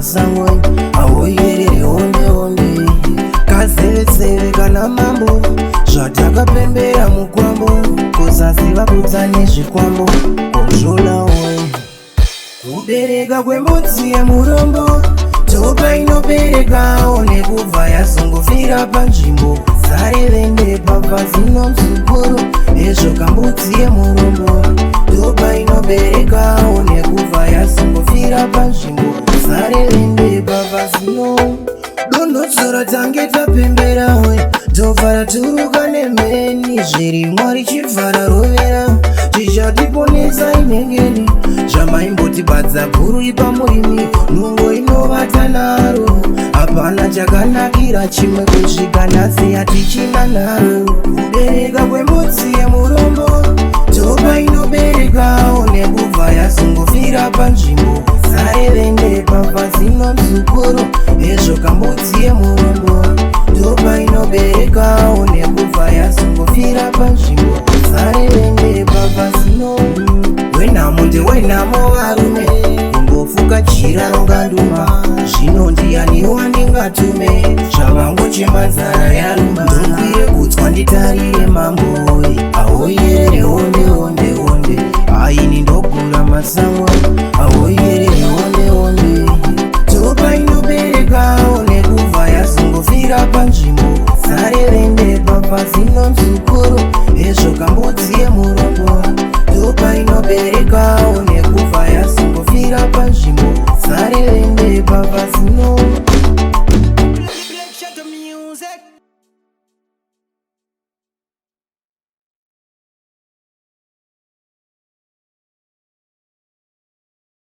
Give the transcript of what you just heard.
masango, ahoyerere honde honde. Kazeveseve kana mambo, zvatakapembera mukwambo, kusaziva kutsane zvikwambo. Controller oye. Kubereka kwembudzi yemurombo, topa inoberekawo nekubva yazongofira panzvimbo. Zarevende pabva zino muzukuru, ezvo kambudzi yemurombo, topa inoberekawo nekubva yazongofira panzvimbo. Zarevende pabva zino donhodzora, tange tapembera we, tobva raturuka nemheni, zvirimwa richibva rarovera. Tichatiponesa inengeni, zvamaimbotibadza guru ipamurimi, nungo inovata naro. Hapana chakanakira chimwe kusvika nhasi hatichina nharo. Kubereka kwembudzi yemurombo, topa inoberekawo nekubva yazongofira panzvimbo. Zarevende pabva zino muzukuru, ezvo kambudzi yemurombo, topa inoberekawo nekubva yazongofira panzvimbo. Zarevende pabva zino. Wenhamo ndewenhamo varume, kungofuka jira ronganduma. Zvino ndiani wandingatume, zvavangochema nzara yaruma? Ndokwire kutswa nditarire mambo, ahoyerere honde honde honde. Aini ndogura masango, ahoyerere.